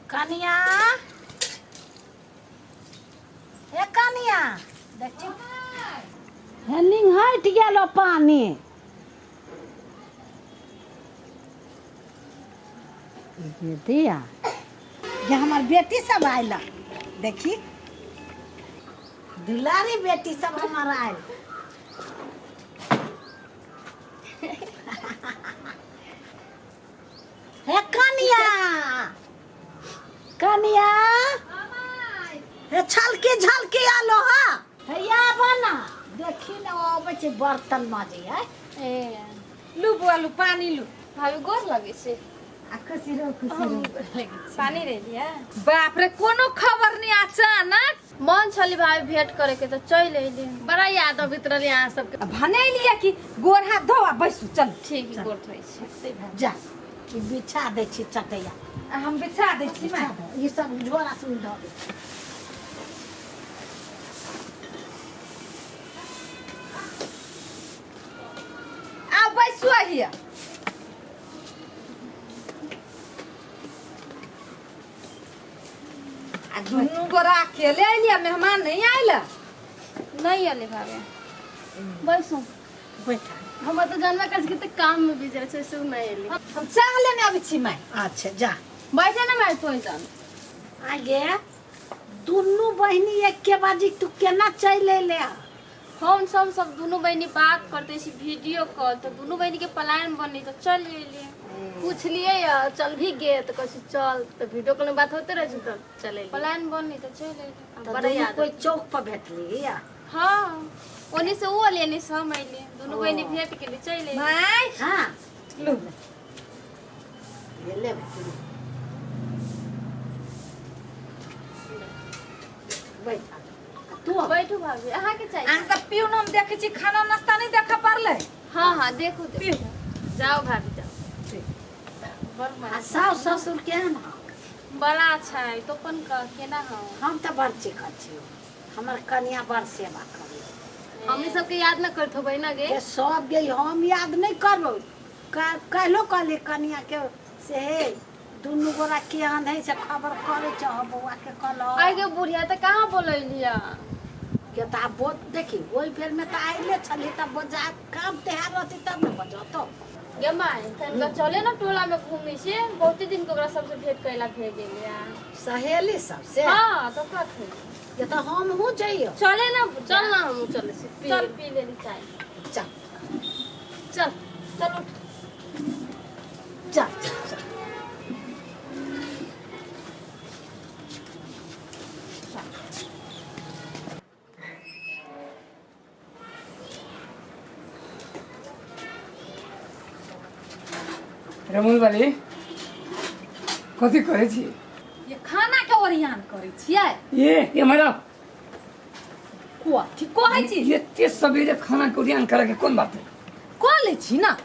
कनिया, हे कनिया, देखी हेनिंग हटि गेलो पानी। दिया जे हमर बेटी सब आयल, देखी दुलारी बेटी सब हमर आयल। हे कनिया, कनिया, हे छलकी झलकी आलो। हा हैया बना देखी ने, अबै छै बर्तन माजे है। ए लू बुआ, लू पानी लू। भाभी, गोर लगै छै। आ खुशी रहो, खुशी रहो। पानी रे लिया। बाप रे, कोनो खबर नहीं अचानक। मन छली भाभी भेंट करे के, तो चल अइली। बड़ा याद अबैत रहली अहाँ सबके। भने लिया कि गोर हाथ धो आ बैसू, चल। ठीक है, गोर धोइ छी। जा, ई बिछा दै छी चटैया। आ हम बिछा दै छी। बिछा माय दे, ई सब झोरा सुन दऽ दे। आ बैसू अहिया। आ दुनू गोरा अकेले अइलिया, मेहमान नहीं आयल? नहीं अली भाभी, बैसू। बैठा। हमर तऽ जानबे करै छी कते काम में बिजी रहै छै, से नहीं अली। हम चाह लेने अबै छी माय। अच्छा जा। बैठे ना माय, तो जान। आगे दुनू बहिनी एके बाजी तू केना चलि अयले? हम सब सब दुनू बहिनी बात करते छी वीडियो कॉल, तो दुनू बहिनी के प्लान बनी तो चल अइली। पूछलिए या चल भी गे, तो कहै छै चल, तऽ वीडियो कॉल में बात होते रहे छै, तऽ चल अइली। प्लान बनी तो चल अइली। तऽ बड़ा दुनू याद कोई चौक पर भेटली या? हाँ, ओनी से वो अली, एनी से हम अइली, दुनू बहिनी भेंट केली, चल अइली। माय। हाँ। लू। ये ले। बैठ तू। बैठू भाभी, अहाँ के चाहिए? अहाँ सब पियू न, हम देखै छी खाना नाश्ता नहीं देखा पड़लै। हाँ हाँ, देखू देखू, जाओ भाभी जाओ। बड़ आ मजा। सास ससुर केहन हौ? बड़ा अच्छा है। तो अपन कह, केना हौ? हम तऽ बड़ चिकन छियौ, हमर कनिया बड़ सेवा करी। हमनी सबके याद न करत होबै ना गे? ये सब गे, हम याद नहीं करबो। कहलो कहली कनिया के से, हे दुनू गोरा केहन है से खबर करे चाह बौआ के कहलो। आइ के बुढ़िया तऽ कहाँ बोलैलिया? के तऽ आब बहुत देखी, ओहि बेर में तऽ आइले छली, तब बजा काम तिहार रहती तब ने बजतो। गे माय, तनिका चले ना टोला में घूमे से, बहुते दिन के ओकरा सबसे भेंट कैला भे गेलिया। सहेली सब से? हाँ, तो कथी। ये तऽ हमहूँ जइयो। चले ना। चल ना, हम चले छी पी। चल पी लेली चाय। चल। चल चल, उठ। चल चल चल। रमूल वाली, कथी करै छी? ये खाना के ओरियान करै छियै। ये हमरा कथी कहै छी? एते सवेरे खाना के ओरियान करे के कोन बात है? कऽ लै छी ना।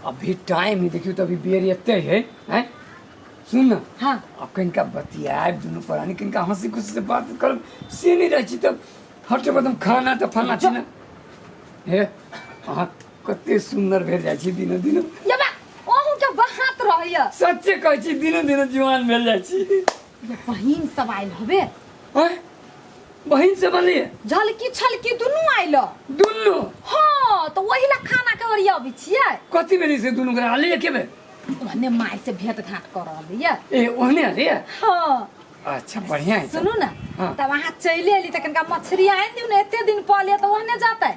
अभी टाइम है, देखियो तो अभी बेर एते है हैं। सुन ना। हाँ। अब कनिका बतियाब दुनू प्राणी, कनिका हंसी खुशी से बात करब, से नहीं रहै छी तब हटे बदम खाना तऽ फलना छी ना। हे, अहाँ कते सुंदर भेल जाइ छी दिनो दिनो। ये बा, अहूँ के बहात रहैया। सच्चे कहै छी, दिनो दिनो जुआन भेल जाइ छी। ये बहिन सब आयल हबे। आँय, बहिन से बनलियै? झलकी छलकी दुनू आयल। दुनू? हाँ, तऽ ओहि ला खाना के ओरियाबै छियै। कथी भेलै से दुनू गोरा आलियै के बेर? ओहने माय से भेंट घाट कर रहलियै। ए, ओहने आलियै? हाँ। अच्छा, बढ़िया है। सुनू ना। हाँ। तब अहाँ चलि एली तऽ कनिका मछली आनि दियौ ने, एते दिन पहले तऽ ओहने जेतै,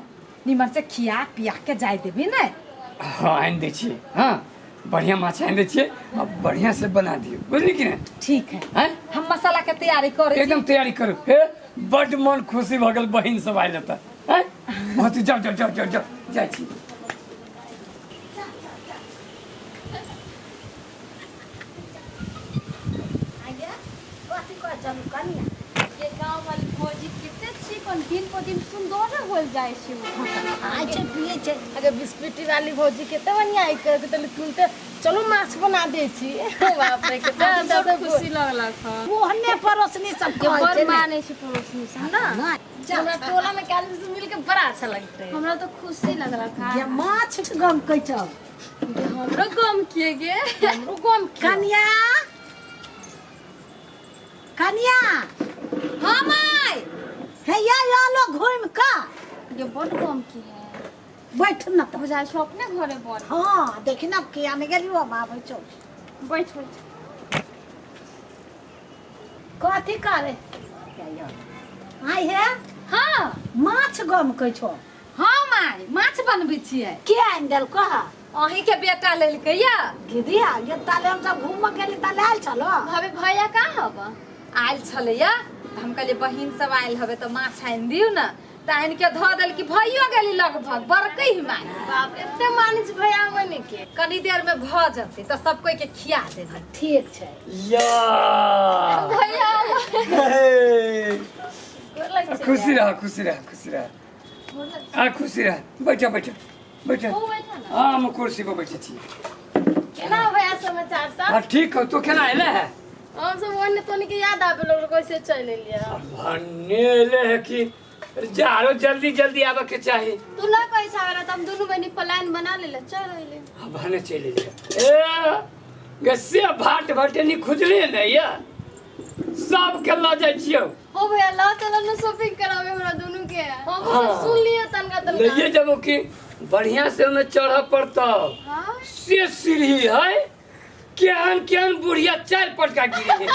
निमन से खिया पिया के जाय देबी ने। हाँ, आनि दै छियै। हाँ, बढ़िया माछ आनि दै छियै आ बढ़िया से बना दियौ, बुझली कि नहि? ठीक है। हैं? हम मसाला के तैयारी करै छी। एकदम तैयारी करू। हे, बड्ड मन खुशी भऽ गेल बहिन सब आयल तऽ। हैं? हाँ, तू जाओ जाओ जाओ जाओ जाओ, जाइ छी। आगे कथी कहै छलू कनिया? ये गांव वाली भौजी कते चिकन, दिन पर दिन सुंदर होल जाइ छै। खाइ छै पियै छै। अगर बिस्कुटी वाली भौजी केते बढ़िया है, कर के तुलते चलो माछ बना दे छी। बाप रे, कते अच्छा से खुशी लगलक हँ। ओहने पड़ोसनी सब के कहै बड़ छै ने। मानै छै पड़ोसनी सब ना। नहि, चल। हमरा टोला में के आदमी से मिल के बड़ा अच्छा लगते है। हमरा तो खुशी लगलक हँ। ये माछ गमकै छौ। गे, हमरो गम किए गे? हमरो गम किए? कनिया, कनिया। हाँ माय। हे या आलो घूम का। ये बड कम की है। बैठ न त। बुझाइ छौ अपने घरे बन। हाँ देखी न किया नहीं गेलियो हम आबै छौ। बैठ बैठ। कथी करे आइ हे? हाँ माछ गम कै छौ। हाँ माय माछ बनबै छियै। के आनि देलको? अहीं के बेटा लेलकै या गिदिया ये ताले हम सब घूमऽ गेली ताले आयल छलो। भाभी भैया कहाँ हब? आयल छलैया तऽ हम कहलियै बहिन सब आयल हबे तऽ माछ आनि दियौ ने, तऽ आनि के धऽ देलकी। भइयो गेली लगभग बड़कै ही माय। बाप एते मानै छै भैया बहिन के। कनी देर में भऽ जेतै तऽ सब कोई के खिया देबै। ठीक छै। या भैया हे। गोर लगै छै। खुशी रह खुशी रह खुशी रह आ खुशी रह। बैठ बैठ बैठ। तू बैठा ना। हाँ हम कुर्सी पर बैठे छी। केना भैया समाचार सब? हाँ ठीक हो। तू केना एले है? हम सब ओन्ने तोनी के याद आबे लगल कैसे चल एलियै। भन्ने एले है कि जारो जल्दी जल्दी आबे के चाही। तू ना कहै छ हमरा त हम दुनू बहिनी प्लान बना लेले चल अइले। हाँ भने चलि एलियै। ए गसे भाट भटेनी खुजले ने या सबके लऽ जाइ छियौ। हो भैया ला चल न शॉपिंग करावे हमरा दुनू के। हम सब सुन लियै तनका तनका। लइए जबो कि बढ़िया से ओमे चढ़ पड़तौ। हाँ से सीढ़ी है केहन केहन बुढ़िया चार पटका गिरी है।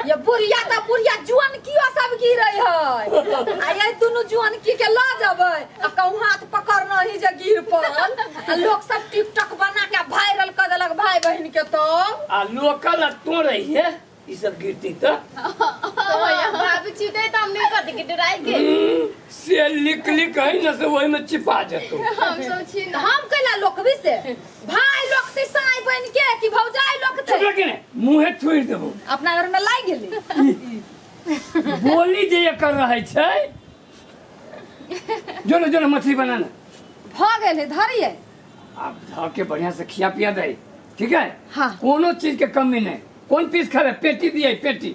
ये बुढ़िया तऽ बुढ़िया जुआन कियो सब गिरै है आ ये दुनू जुआन की के लऽ जेबै आ कहूँ हाथ पकड़ना ही जे गिर पड़ल आ लोक सब टिकटॉक बना के वायरल कऽ देलक भाई बहिन के। तो आ लोकल आ तो रही है ई सब गिरती तो भैया भाभी छीते त हम नहीं कथी के डराइ के। से लिक लिक है न से वही में चिपा जतो। हम सब छी तऽ हम कैला लोकबी से भाई लोकते साई बन के कि भौजाई लोकते? चुप लगे ने मुँहे थोड़ि देबो। अपना घर में लागि गेली। बोली जे एकर रहै छै। जो न जो न मछली बनाना भऽ गेलै धरियै। आब धऽ के बढ़िया से खिया पिया दे ठीक है। हाँ। कोनो चीज के कमी नहीं। कोन पीस खाबे? पेटी दिए पेटी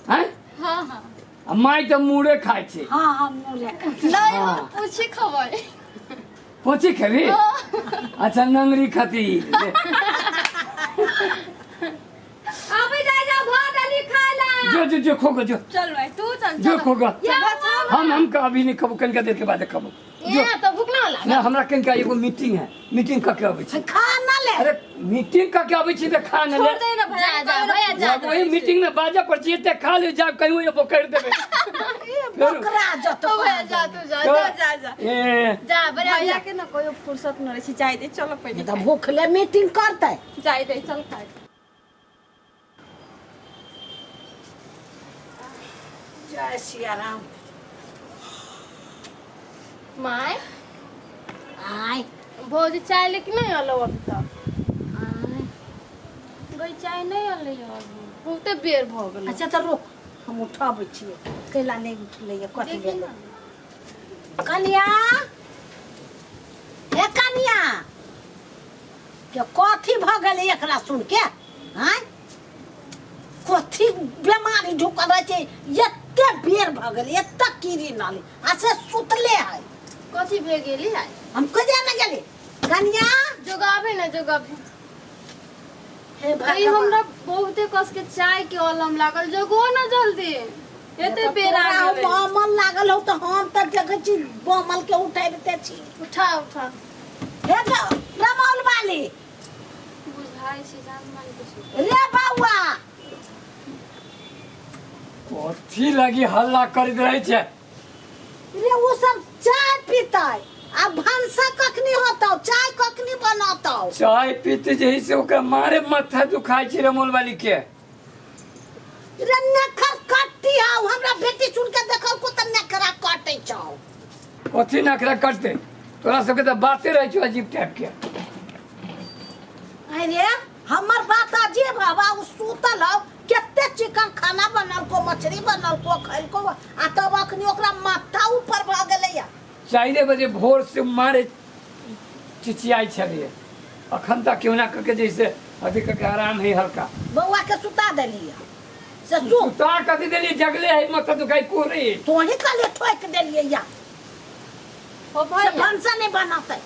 हैं। हां हां आ माय तऽ मूड़े खाइ छै। हाँ हम मुरे खाइ। नहीं हम पूछी खबै। पोछी खेबी? अच्छा नंगरी खती। आबै जाइ जाउ भऽ गेली खाय ला। जो जो जो खोगो जो चल भाई तू चल जो चल। खोगो। हम का अभी नहीं खबो कनिका देर के बाद खबो। जो ए त भूख ना लागल। ना हमरा कनिका एगो मीटिंग है मीटिंग कऽ के अबै छी। खा ना ले। अरे मीटिंग कऽ के अबै छी तऽ खा न ले। छोड़ दे ना भैया जा जा भैया जा। जब वही मीटिंग में बाजा पर छी एते खा ले जाब कहीं एगो कर देबे। ए बकरा जतो। हो भैया जा तू जा जा जा जा ए जा बढ़िया भैया के ना कोई फुर्सत न रहे छै जाय दे चलो पहिले तऽ भूख ले मीटिंग करतै। जाय दे चल खाए। जय सिया राम। My आय भौजी चाय लेके नहीं अलो अभी तक? आय गई चाय नहीं अलै अभी। बहुते बेर भऽ गेल। अच्छा तऽ रुक हम उठाबै छियै। कैला नहि उठलैया कथी देखी भेलै? ना। कनिया हे कनिया के कथी भऽ गेलै एकरा सुन के? आँय कथी बेमारी ढुकल रहै छै? एते बेर भऽ गेलै एते कीड़ी नाली आ से सुतले है। कथी भे गेली है? हम कहिया ने गेली कनिया? जोगाबे ना जोगाबे। हे भाई भगवान। हमरा बहुते कस के चाय के अलम लागल जगो ना जल्दी एते बेर आ तोरा गेलै। बमल लागल हो तऽ हम तऽ देखै छी बमल के उठैबते छी। उठा उठा। हे रमौल वाली बुझाइ छै जान मान के सुतल। रे बौआ कथी लगी हल्ला करैत रहै छै? रे ओ सब चाय पीतै आ भनसा कखनी होतौ चाय कखनी बनतौ? चाय पीते जे से ओकरा मारे माथा दुखाइ छै रमोल वाली के। रे नखर कट्टी हौ हमरा बेटी सुन के देखल को तऽ नखरा कटै छौ। कथी नखरा कटतै? तोरा सबके तऽ बाते रहै छौ अजीब टाइप के। अरे हमर बात अजीब हवा उ सुतल हौ कते चिकन खाना बनल को मछली बनल को खैल को आ तब अखनी ओकरा माथा ऊपर भऽ गेलैया। 4 बजे भोर से मारे चिचियाइ छलियै अखन तक केहुना कऽ के जैसे अथी कऽ के आराम है हल्का। बौआ के सुता देलियै से सुत। सुता कथी देलियै? जगले है माथा दुखाइ को रे। तोही कहलियै ठोकि देलियै या हो से भैया भनसा नहीं बनतै।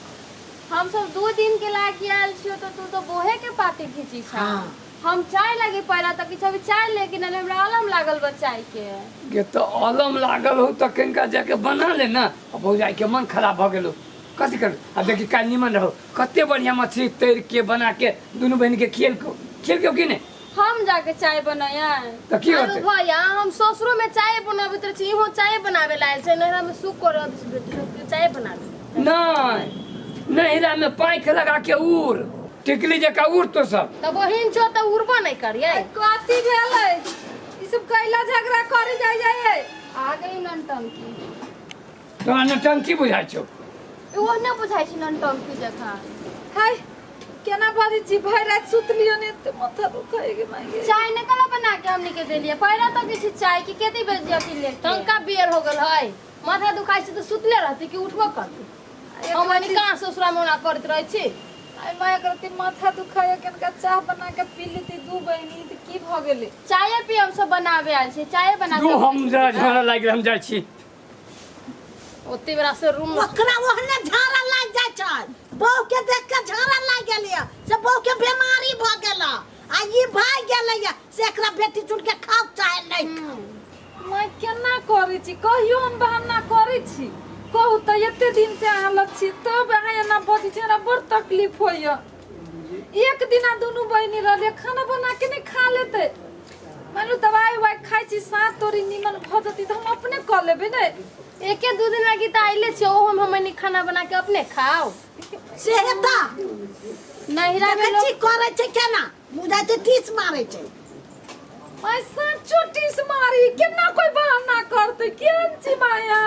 हम सब 2 दिन के लागी आयल छियो तो तू तो बोहे के पाते घीची छा। हाँ। हम चाय लगी पहला तऽ किछु अभी चाय लेके नहि हमरा अलम लागल बा चाय के। गे तऽ अलम लागल हो तऽ कनिका जाके बना ले ना। आ भौजाई के मन खराब भऽ गेलो, कथी कर। आ देखी काल्हि निमन रहो, कते बढ़िया मछली तैर के बना के दुनू बहिन के खियलको, खियलको कि नहि? हम जाके चाय बनाया तऽ की अरे होतै? भैया हम ससुरो में चाय बनाबैत रहै छी, इहो चाय बनाबे ला आयल छै। नैहरा में सुख करब बेटी सबके चाय बनाबे। नहि, नैहरा में पाँखि लगा के उड़, टिकली जकाँ उड़ तो सब। तऽ बहिन छौ तऽ उड़बो नहि करियै। कथी भेलै? ई सब कैला झगड़ा करे जाय जाय? आ गई ननटंकी। तोरा नौटंकी बुझाइ छौ? ओ नहि बुझाइ छै ननटंकी जकाँ। हाय, केना बाजै छी? भरि राति सुतलियो ने तऽ माथा दुखाइ गे माय गे। चाय निकाला बना के हमनी के देलिए पहला तो किछु चाय की केती बजे अथी ले। तंका बेर हो गेल है, माथा दुखाइ छै तऽ सुतले रहती कि उठबो करती? हम अनी कहाँ ससुरा में ओना करैत रहै छी। आइ माय करती माथा दुखाइ, कनका चाह बना के पी लेती दू बहिनी तऽ की भऽ गेलै? चाय पी हम सब बनाबे आयल छै, चाय बना दू के। हम जरा झगड़ा लागि गेल, हम जाइ छी। ओते बेरा से रूम में ओकरा ओहने झाड़ा लागि जाइ छै। बहू के देख के झाड़ा लागि गेलैया से बहू के बीमारी भऽ गेल, आ ई भागि गेलैया से एकरा बेटी चुन के खाउ चाहे नहि खाउ। माय, केना करै छी? कहियो हम बहाना करै छी? कहू तऽ, एते दिन से अहाँ लग छी तब अहाँ एना बजै छी, हमरा बड़ तकलीफ होइया। एक दिना दुनू बहिनी रहलियै, खाना बना के नहि खा लेतै? मानलू दवाइ उवाइ खाइ छी, साँस तोरी निमन भऽ जेतै तऽ हम अपने कऽ लेबै ने। एके दू दिन लागी तऽ आइले छियै, ओहो में हम अनी खाना बना के अपने खाओ। से हेता नैहरा में देखै लोग छी करै छै केना, बुझाइ छै टीस मारै छै। माय, साँचो टीस मारी? केना कोइ बहाना करतै? केहन छी माया?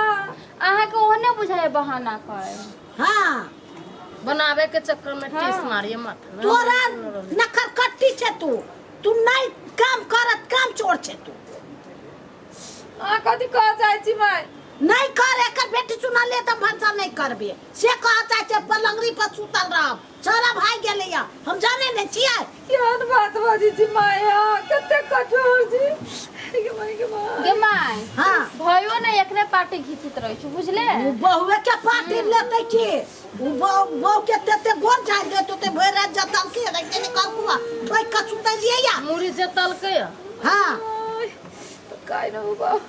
अहाँके ओहने बुझाइ बहाना कर। हाँ, बनाबे के चक्कर में टीस मारिए माथा में। तोरा नखर कट्टी छै, तू तू नहि काम करत, काम चोर छै तू। अहाँ कथी कह जाइ छी माय? नहि कर, एकर बेटी सुना ले तऽ भनसा नहि करबे से कह चाहै छै। पलंगरी पर सुतल रहब, चोरा भागि गेलैया, हम जाने नहि छियै। केहन बात बाजै छी माया, कते कठोर छी गे माय, गे माय। गे माय। हाँ। भयो ने एकरे पार्टी घिचित रहै छै, बुझले? ओ बहुए के पार्टी लेतै की? ओ बहु बहु के तेते गोर झाड़ि देतौ ते भरि राति जतलकै रखते ने कहलकू ठोकि कऽ सुतलियै या मुड़ी जतलकै। हाँ। आय, तऽ काहि ने बाबा,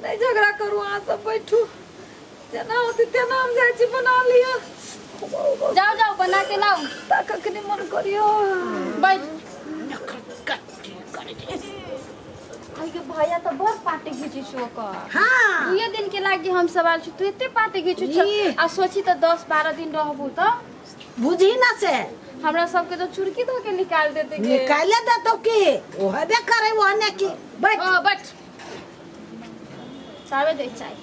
नहि झगड़ा करू अहाँ सब, बैठू, जेना होतै तेना। हम जाइ छी, बना लिअ। जाओ जाओ, बना के लाओ। ता कखनी मन करियो। बैठ। नखर कट्टी करै छै। आई के भैया तऽ बड़ पार्टी घिची छौ ओकर। हाँ। दुए दिन के लागी हम सवाल छी, तू एते पार्टी घिचू छौ। ई। आ सोची तऽ 10-12 दिन रहबू तऽ बुझी न से हमरा सबके तो चुरकी धो के निकाल देते के। निकाले देतौ की, ओ हेबे करे ओहने की। बैठ। ओ बैठ, ताबे दे चाय।